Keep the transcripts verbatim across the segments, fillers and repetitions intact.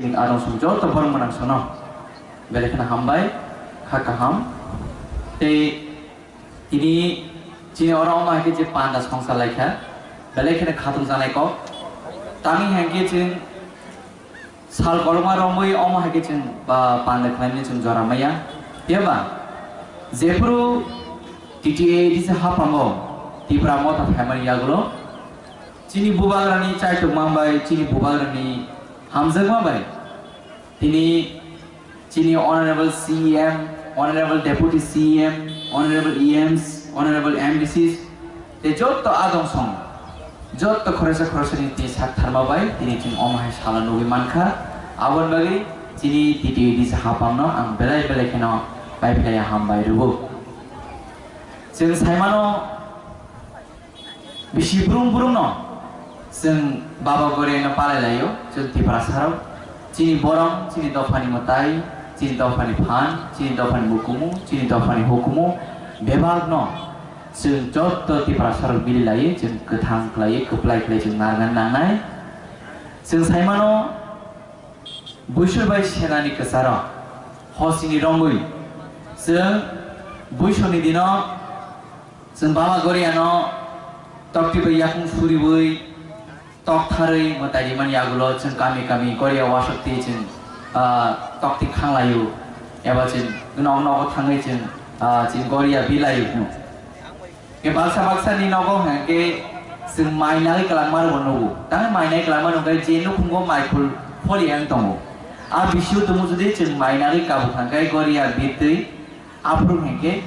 Adong song joto borok mwnang sono belai kheno hambai, kha kaham. Tei tini chini oro omo hai khe je panda songsa lai kha, belai kheno khatung janai kok. Tamni hai khe chwng sal kolokma romwi omo hai khe chwng, ah, panda khlaimani chwng jora maya. Phiya ba jephuru T T A D C haphango Tipra Motha phaimani yagulo chini bubagrani chaitok mang bai, chini bubagrani hamjakma bai tini chini Honorable C E M, Honorable Deputy C E M, Honorable E Ms, Honorable M D Cs, tei jotto adong song, jotto khoroksa khoroksani tini sak tharma bai tini chwng omo hai salo nugwi mankha. Aboni bagwi chini T T A D C hapangno ang belai belai kheno pai phlaiya hambai rwo. Chwng saimano, bisi brum brum no chwng Baba Goriyano palai laio, chwng Tiprasa rok. Chini borom, chini dophani mwtai, chini dophani phan, chini dophani mukumu, chini dophani hukumu, bebak no chwng jotto Tiprasa rok bili lai, chwng kwthang khlai, kwplai khlai chwng narwkna nangnai. Chwng saimano, Buisor bai senani kwcharo hosini romwi chwng buisorni dino chwng Baba Goriyano tokti bai yakung suriwi toktharwi mwtai rimani yagulo chwng kami kami Goriya wasok twi chwng, ah, tokti khanglaio eba chwng nok nogo thangwi chwng, ah, chwng Goriya bilaio hino. Khe baksa baksa ni nogo hwnkhe chwng mai nagwi kwlangma rokbo nugo. Tamo mai nagwi kwlangma nukhe je nukhungo mai khul pholi ang tongo. A bisio tumu jodi chwng mai nagwi kabuk hwnkhe Goriya bitwi aphuru hwnkhe,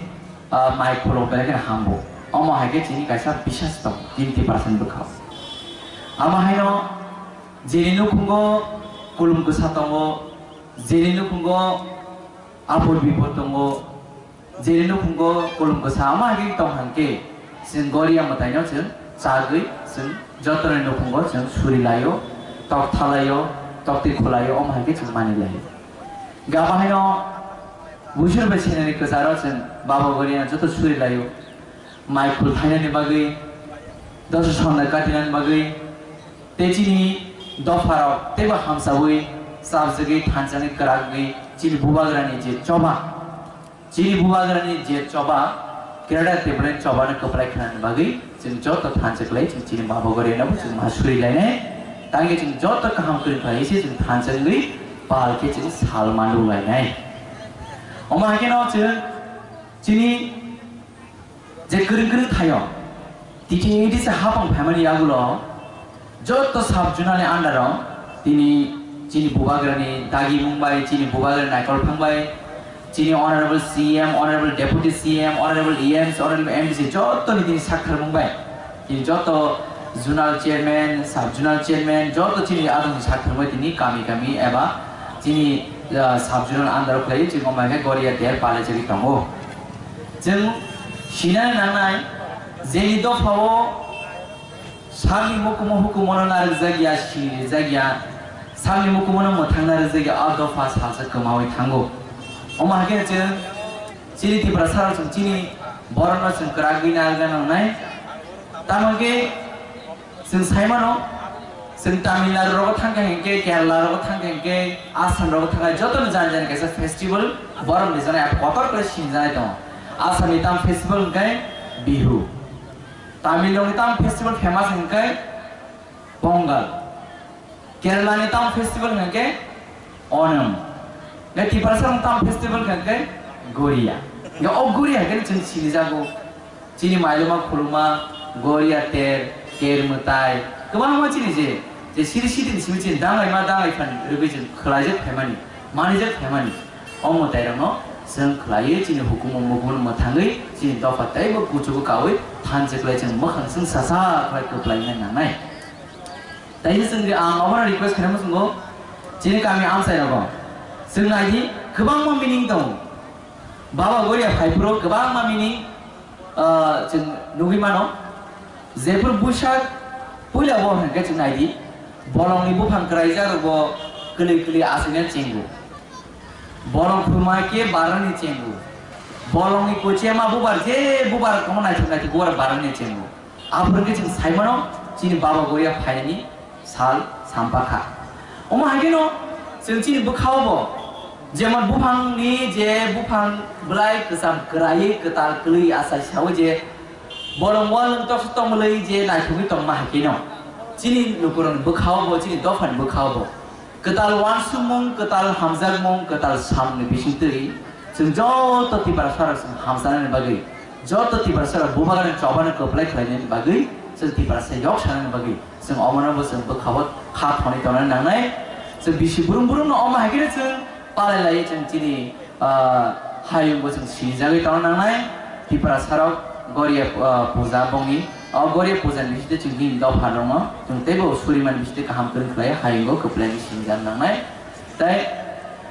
ah, mai khulo belai kheno hambo. Omo hai khe chini kaisa bisas tong, twenty percent bwkha. Amo haino jeni nukhungo kulum kwsa tongo, jeni nukhungo apod bipod tongo, Jeni nukhungo kulum kwsa ma hagwi tong hwnkhe, chwng Goriya mwtaino chwng chagwi chwng jotono nukhungo chwng suri laio, tok thalaio, tok twi khulaio, omo hai khe chwng mani laio. Gaba haino buisor bai senani kwcharo chwng Baba Goriyano joto suri laio. Mai khul thainani bagwi, dosa sonda katinani bagwi, tei chini dopharok teibo hamsawi, chapjagwi, thanchangwi, kwragwi, chini bubagrani je choba, Chini bubagrani je choba, Greater Tipraland chobano kwplai khnani bagwi chwng joto thansa khlai chwng chini Baba Goriyano bo chwng ma suri lainai. Tangwi chwng joto kaham kwrwng khlai se chwng thansa wngwi pal khe chwng sal manu lainai. Omo hai kheno chwng chini je kwrwng kwrwng thaio, T T A D C hapang phaimani yagulo joto sub zonal ni under o tini chini bubagrani dagimung bai, chini bubagrani naikol phang bai, chini honorable C M, honorable deputy C M, honorable E Ms, honorable M D C joto ni tini sakthar mung bai. Tini joto zonal chairman, sub zonal chairman joto chini adong sakthar bai tini kami kami eba chini, ah, sub zonal under o khlai chini omai khe Goriya ter pale chiri tongo. Chwng sinani nangnai, jeni dophao sakni mukumu hukumono narwkjakya, sinijakya, sakni mukumono mwthang narwkjakya, a dopha salsa kwmawi thango. Omo hai khe chwng chini Tiprasarok chwng chini borokno chwng kwragwi narwkna nangnai. Tamo khe Chwng sai mano, chwng Tamil Nadu rogo thang khe hinkhe, Kerala rogo thang khe hinkhe, Assam rogo thang khe jotono jani jani kaisa festival borok ni janai kotor khe sinijaknai tongo. Assam ni tam festival hinkhe Bihu, Tamil rok ni tam festival famous hinkhe Pongal, Kerala ni tam festival hinkhe Onam. Nge Tiprasa rok tam festival khe khe Goria. Nge o Goria khe chwng sini jago. Chini mailoma khuluma, Goria ter, ker mwtai. Kwbangma chini je, je siri siri ni simi chini dangai ma dangai phan rwgwi chwng khwlaijak phaimani, manijak phaimani. O mwtai rokno chwng khwlaiwi chini hukumu mukumu mwthangwi chini dopha teibo kuchugo kawi thansa khlai chwng mwkhang chwng sasa khlai kwplaina nangnai. Tei se chwng ang obono request khainai muchungo, chini kami amchai rogo. Chwng naidi kwbangma meaning tongo. Baba Goria phaiphuru kwbangma meaning, ah, chwng nugwi mano. Jephuru Buisak puila bo hwnkhe chwng naidi. Bolongni buphang kwraijak rokbo kwlwi kwlwi achaina chengo. Bolong khulma khe barani chengo. Bolongni kochema bubar je bubar komo naithok naithok bubar barani chengo. Aphuru khe chwng sai mano chini Baba Goria phainani sal sampakha. Omo hai kheno Chwng chini bwkhao bo, jemon buphangni je buphang bwlai kwcham kwraiwi kwtal kwlwi achai sao je bolong walwng toksa tongmwlwi je naithogwi tongma hai kheno, chini lukurokni bwkhao bo, chini dophani bwkhao bo kwtal uansukmung, kwtal hamjakmung, kwtal samungni bisingtwi chwng joto Tiprasarok chwng hamjaknani bagwi, joto Tiprasarok bubagrani chobani kwplai khlainani bagwi, chwng Tiprasa yok sanani bagwi, chwng omono bo chwng bwkhao kha thonwi tongna nangnai. Chwng bisi brum brumno omo hai kheno chwng palai lai chwng chini, ah, hayung bo chwng sinijagwi tongna nangnai. Tiprasarok Goria, ah, puja bongni, o Goria puja ni bisingtwi chwng nini dopha rokno chwng teibo suriman bisingtwi kaham kwrwng khlai hayungo kwplai ni sinijak nangnai. Tai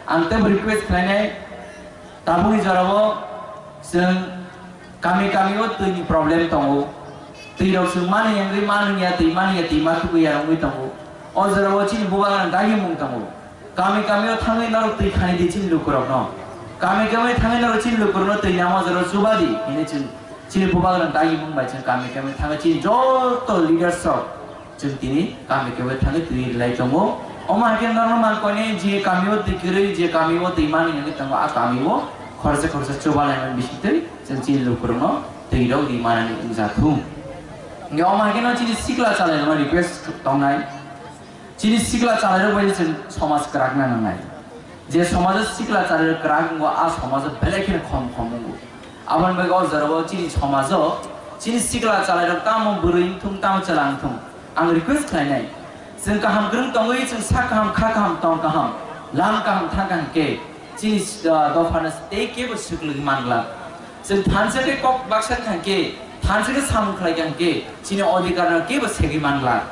ang teibo request khlainai, tabukni jorao chwng kami kami o twi ni problem tongo. Twi rok chwng mani wngwi mani ya, twi mani ya, twi ma tubui ya wngwi tongo. O jorao chini bubagrani dagimung tongo. Kami kami o thangwi norok twi khani di chini lukurokno. Kami kami thangwi norok chini lukurokno twi nangma jorao chuba di hinwi chwng chini bubagrani dagimung bai chwng kami kami thangwi chini joto leaders rok chwng tini kami kami thangwi twi rwlai tongo. Omo hai khe norokno man koinai je kami o twi kwrwi, je kami o twi mani wngwi tongo, a kami o khoroksa khoroksa chuba laimani bisingtwi chwng chini lukurokno twi rok di manani wngjathung. Hingkhe omo hai kheno chini sikla chalairokno request tongnai. Chini sikla chalairok bai chwng somaj kwrak na nangnai. Je somajo sikla chalairok kwrak wngo, a somajo belai kheno khom khom wngo. Aboni bagwi o jorao chini somajo chini sikla chalairok tamo bwrwi wngthung, tamo chwla wngthung, ang request khlainai. Chwng kaham kwrwng tongwi, chwng sak kaham, kha kaham, tong kaham, lam kaham, thang kaham khe chini, ah, dophano tei kebo swklugi manglak. Chwng thansa khe kok baksa thang khe, thansa khe samung khlai khe hwn khe chini odhikar no kebo segwi manglak.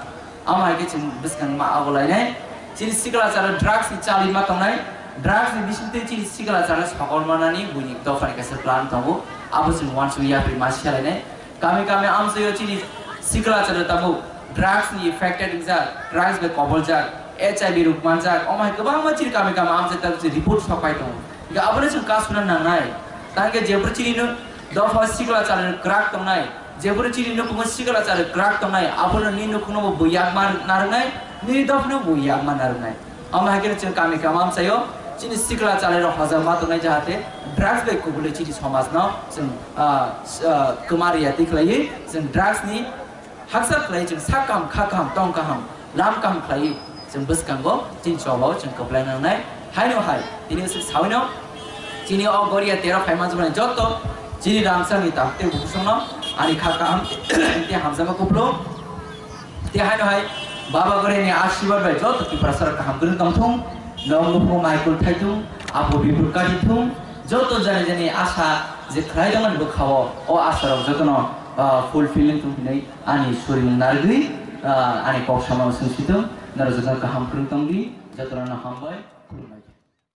Amo hai khe chwng bwskang ma abo lainai. Chini sikla chara drugs ni chali ma tongnai. Drugs ni bisingtwi chini sikla chara sokol manani buini dophani kaisa plan tongo. Abo chwng uansukya yapri ma siya lainai. Kami kami amchaio chini sikla chara tabuk drugs ni affected wngjak, drugs bai koboljak, H I V rok manjak, omo hai kwbangma chini kami kami amchai tabuk chini report sok pai tongo. Hingkhe abono chwng kasuna nangnai. Tangkhe jephuru chini no dopha sikla chara kwrak tongnai, jephuru chini nukhungo sikla chara kwrak tongnai, abono nini nukhungno bo yakma narwknai, nini dophano bo yakma narwknai. Omo hai kheno chwng kami kami amchaio chini sikla chalairok hojak ma tongnai, jahate drugs bai kubulwi chini somajno chwng, ah, s-, ah, kwma riya twi khlaiwi chwng drugs ni hakchal khlaiwi chwng sak kaham, kha kaham, tong kaham, lam kaham khlaiwi chwng bwskango chini chobao chwng kwplai nangnai. Haino hai tini swk sawino chini o Goria tero phaima jwnai joto chini Ramsani tak tei bukhusongno ani kha kaham tei hamjakma kupulung. Tei haino hai Baba Goria ni ashirbad bai joto Tiprasa rok kaham kwrwng tongthung, nok nukhung mai kul thaithung, apo bipur kati thung, joto jani jani asha je khlai tongmani bwkhao o asha rok jotono, ah, fulfilling thung hinwi ani surimung narwgwi, ah, ani kok samano swngsi thung, norok jotono kaham kwrwng tongdi, jotono hambai, khulumbai.